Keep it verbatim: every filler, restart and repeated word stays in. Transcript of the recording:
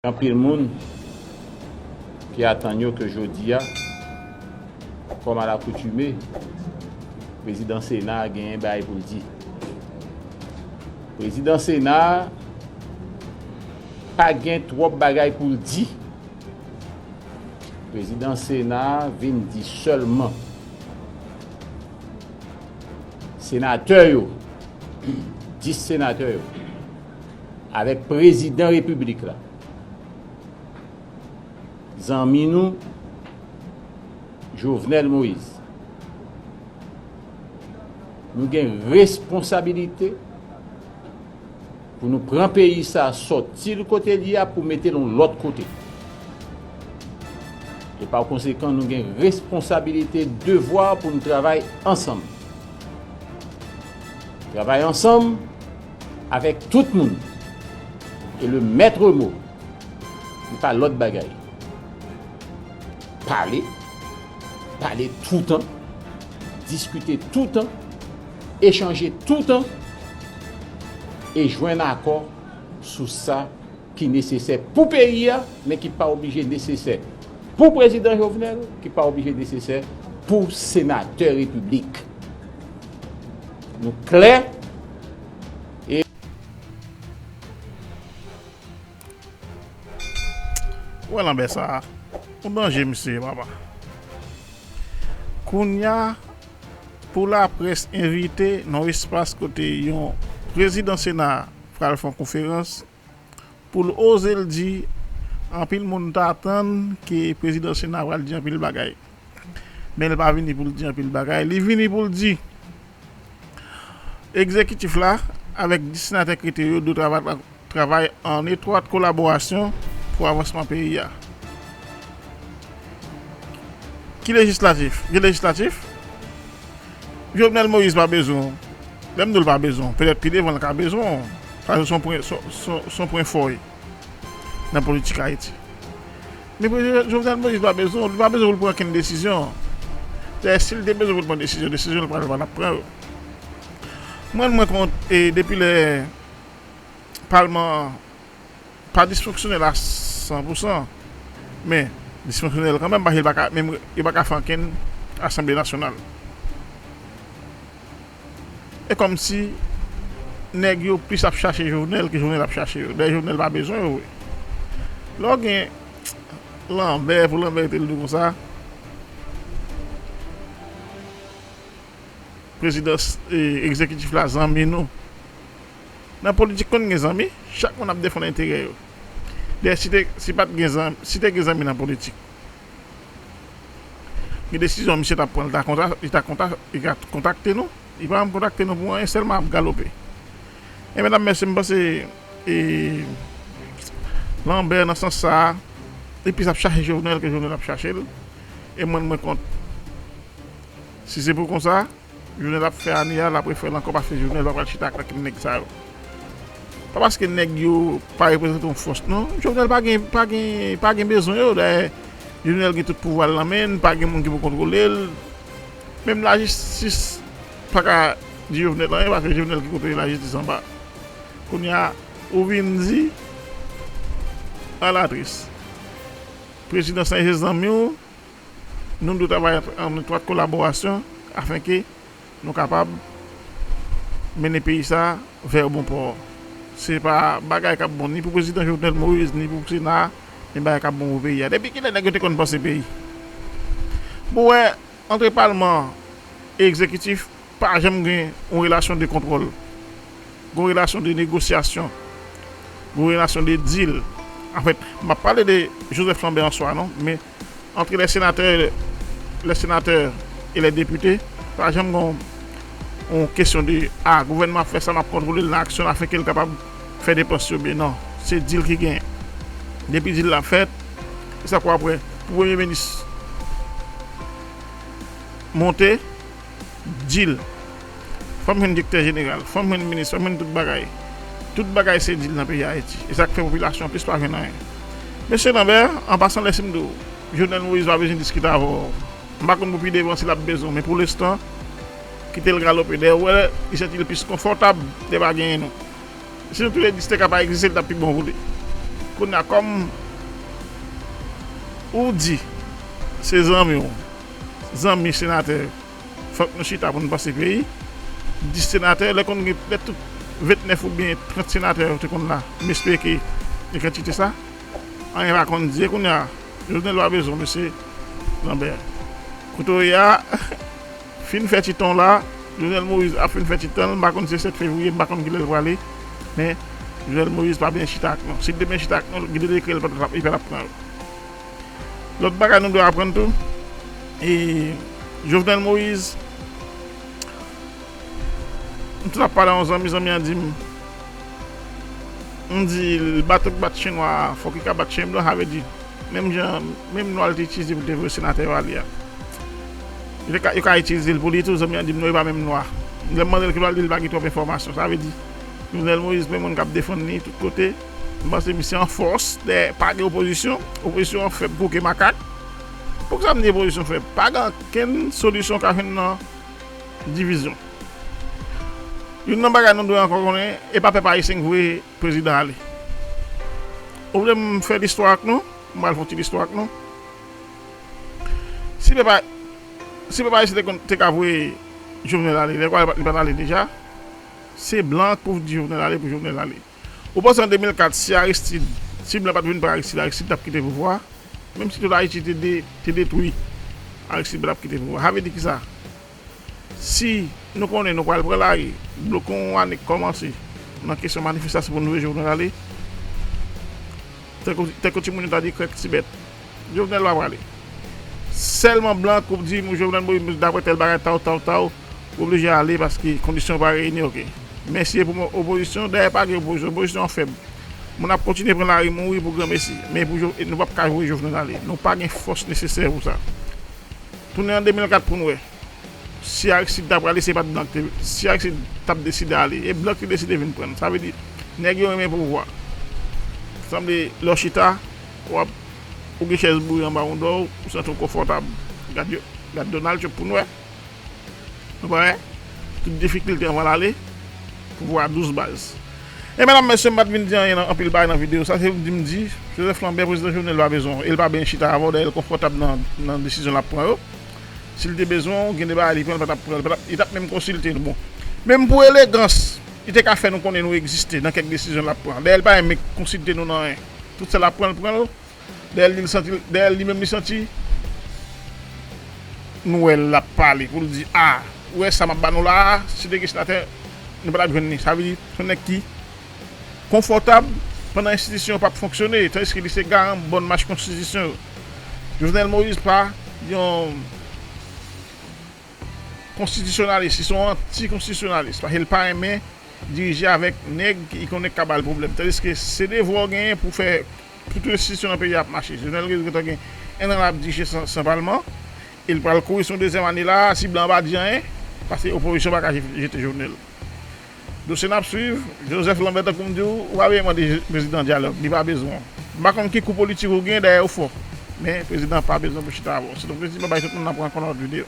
Anpil moun ki atann yo ke jodi a, kòm alakoutime, prezidan Sena a genyen bagay pou l di. Prezidan Sena a pa gen twòp bagay pou l di. Prezidan Sena a vin di sèlman senatè yo, dis senatè yo, avèk prezidan repiblik la, zanmi nou Jovenel Moïse, nou gen responsabilite pou nou pran peyi sa a, sòti l kote l ye a, pou mete l yon lòt kote. E pa konsekan, nou gen responsabilite, devwa pou nou travay ansanm. Travay ansanm avèk tout moun. E le maître mot, li pa lòt bagay. Pale, pale toutan, diskite toutan, echanje toutan, e jwenn akò sou sa ki nesesè pou peyi a, men ki pa oblije nesesè pou prezidan Jovenel, ki pa oblije nesesè pou senatè repiblik. Nou klè. Ou wè Lanbè sa a, yon danje misye ye, papa. Kounye a, pou laprès envite nan yon espas kote yon prezidan Sena pral fè yon konferans, pou l oze l di, anpil moun t atann ke prezidan Sena pral di anpil bagay. Men l pa vini pou l di anpil bagay. Li vini pou l di, egzekitif la, avèk dis senatè ki rete yo, dwe travay, travay an etwat kolaborasyon pou avansman peyi a. Ki lejislatif? Gen lejislatif? Jovenel Moïse pa bezwen w. Lè m di w l pa bezwen w, petèt pi devan l ka bezwen w. Paske se yon pwen, se, se, se yon pwen fò nan politik Ayiti. Men prezidan Jovenel Moïse pa bezwen w, li pa bezwen pou l pran okenn desizyon. Dayè, si l te bezwen pou l pran desizyon, desizyon l pral, pral ap pran yo. Mwen, mwen kont, e depi lè palman an pa disfonksyonèl a san pou san, men disfonksyonèl kanmenm, paske l pa ka, menm, yo pa ka fè ankenn Asanble Nasyonal. E kòmsi nèg yo plis ap chache Jovenel ke Jovenel ap chache yo. Dayè, Jovenel pa bezwen yo vre. Lè w gen Lanbè, pou Lanbè rete l di w konsa, prezidans, e, egzekitif la zanmi nou. Nan politik, konn gen zanmi, chak moun ap defann enterè yo. Dayè, si te, si pa t gen zanmi, si te gen zanmi nan politik, gen desizyon misye t ap pran, li ta konta-, li ta konta-, li ta kontakte nou. Li pa janm kontakte nou pou anyen, sèlman ap galope. E medam, mesye, m panse, e, Lanbè nan sans sa a, li plis ap chache Jovenel ke Jovenel ap chache l. E mwen, mwen kont, si se pou konsa, Jovenel ap fè ane a, l ap refè l ankò paske Jovenel pa pral chita ak nèg sa yo. Pa paske nèg yo pa reprezante yon fòs, non. Jovenel pa gen, pa gen, pa gen bezwen yo. Dayè, Jovenel gen tout pouvwa l nan men l, pa gen moun ki pou kontwole l. Menm lajistis pa ka di Jovenel anyen, paske Jovenel ki kontwole lajistis anba. Kounye a, ou vin di, alatris. Prezidan sa se zanmi w, nou dwe travay an etwat kolaborasyon afenke nou kapab mennen peyi sa a vè bon pò. Se pa bagay k ap bon ni pou prezidan Jovenel Moïse, ni pou Sena a, ni bagay k ap bon pou peyi a. Depi kilè nèg yo te konn panse peyi? Bon, wè, antre palman an e egzekitif, pa janm gen yon relasyon de kontwòl. Gen yon relasyon de negosyasyon. Gen yon relasyon de deal. Anfèt, m ap pale de Joseph Lambert an swa, non, men entre les sénateurs, les sénateurs et les députés, pa janm gen yon, yon kesyon de, a, gouvènman ap fè sa, m ap kontwole l nan aksyon l, afenke l kapab fè depans yo byen. Non, se deal ki genyen. Depi deal la fèt, e sa k wè apre, pou premye minis monte, deal. Fò m jwenn direktè jeneral, fò m jwenn minis, fò m jwenn tout bagay. Tout bagay se deal nan peyi Ayiti. E sa k fè popilasyon an plis pa jwenn anyen. Mesye Lambert, an pasan, lèse m di w, Jovenel Moïse pa bezwen diskite avè w. M pa konn pou pi devan si l ap bezwen w, men pou lestan, kite l galope. Dayè, w wè, li santi l plis konfòtab lè pa genyen nou. Si nou tou le dis te ka pa egziste, li t ap pi bon pou li. Kounye a, kòm ou di se zanmi w, zanmi senatè, fòk nou chita pou nou panse peyi. Dis senatè, lè konn gen, lè tout ventnèf oubyen trant senatè yo te konn la, m espere ke e kantite sa, anyen pa konn di. E kounye a, Jovenel pa bezwen mesye Lambert. Kote w ye a, fin fè ti tan w la, Jovenel Moïse ap fin fè ti tan l, m pa konn si se sèt fevriye, m pa konn kilè l prale, men Jovenel Moïse pa byen chita ak nou. Si l te byen chita ak nou, gen de dekrè l pa t ap, li pa t ap pran yo. Lòt bagay nou dwe aprann tou, e Jovenel Moïse, m t ap pale a yon zanmi, zanmi an di m, m di l, baton k bat chen nwa a, fòk li ka bat chen blan, sa vle di, menm jan, menm nwa l te itilize pou l te voye senatè yo ale a. Yo te ka, yo ka itilize l pou li tou, zanmi an di m non, e pa menm nwa. Lè m mande l ki nwa l, li di l pa gen twòp enfòmasyon. Sa vle di, Jovenel Moïse, menm moun k ap defann li tout kote, m panse misye an fòs, dèyè pa gen opozisyon, opozisyon an fèb kou ke makak. Poukisa m di opozisyon fèb? Pa gen okenn solisyon w ka jwenn nan divizyon. Youn nan bagay nou dwe ankò konnen, e pa pèp ayisyen k voye prezidan ale. Ou vle m fè listwa ak nou? M pral fè yon ti listwa ak nou. Si pèp a-, si pèp ayisyen te konn, te ka voye Jovenel ale, lè kwa li pa t ale deja, se blan k pou di Jovenel ale pou Jovenel ale. Ou panse an de mil kat, si Aristide, si blan pa t vin pran Aristide, Aristide t ap kite pouvwa a? Menm si tout Ayiti te de-, te detwi, Aristide pa t ap kite pouvwa a. Sa vle di kisa? Si nou konnen nou pral pran lari, bloke yon ane k kòmanse nan kesyon manifestasyon pou nou voye Jovenel ale, tankou, tankou timoun yo ta di, krèk ti bèt, Jovenel pa prale. Sèlman blan k pou di, Jovenel Moïse, daprè tèl bagay, taw, taw, taw, ou oblije ale paske kondisyon yo pa reyini, oke. Men si e pou opozisyon, dayè pa gen opozisyon, opozisyon an fèb. Moun ap kontinye pran lari mouri pou granmesi, men pou Jo-, nou p ap ka voye Jovenel ale. Nou pa gen fòs nesesè pou sa. Tounen an de mil kat pou n wè. Si Aristide t ap prale, se pa t blan k te, si Aristide t ap deside ale, e blan k te deside vin pran l. Sa vle di, nèg yo renmen pouvwa. Sanble lè w chita, w ap, ou gen chèz boure anba yon dò w, ou santi w konfòtab. Gad yo, gad Donald Trump pou n wè. Nou pa wè? Tout difikilte anvan l ale. Pouvwa a douz baz. E medam, mesye, m pa t vin di anyen nan anpil bagay nan videyo sa, se pou m di m di, Joseph Lambert, prezidan Jovenel pa bezwen w, e l pa byen chita avè w, dayè l konfòtab nan, nan desizyon l ap pran yo. Si l te bezwen w, gen de bagay li pran, l pa t ap pran, li pa t ap, li t ap menm konsilte nou. Bon, menm pou elegans, li te ka fè nou konnen nou egziste nan kèk desizyon l ap pran. Dayè l pa renmen konsilte nou nan anyen. Tout sa l ap pran, l pran l. Dayè li, li santi, dayè li menm li santi, nou wè l ap pale pou l di, a, ou wè sa m ap ba nou la a, si te gen senatè, nou pa t ap jwenn li. Sa vle di, se yon nèg ki konfòtab pandan enstitisyon yo p ap fonksyone, tandiske li se garan bòn mach konstitisyon yo. Jovenel Moïse pa yon konstitisyonalis, li se yon anti-konstitisyonalis, paske li pa renmen dirije avèk nèg ki konnen k ka ba l pwoblèm. Tandiske se devwa w genyen pou fè pou tout enstitisyon nan peyi a ap mache. Jovenel Moïse gentan gen en an l ap dirije san, san palman, e l pral kouri sou yon dezyèm ane la a, si blan pa di anyen, paske opozisyon pa ka je-, jete Jovenel. Dosye n ap swiv, Joseph Lambert, tankou m di w, ou pa bezwen mande prezidan dyalòg, li pa bezwen w. M pa konn ki kou politik ou gen, dayè ou fò. Men prezidan pa bezwen pou chita avè w. Se donk, prezidan bay tout moun nan pran kont nan lòt videyo.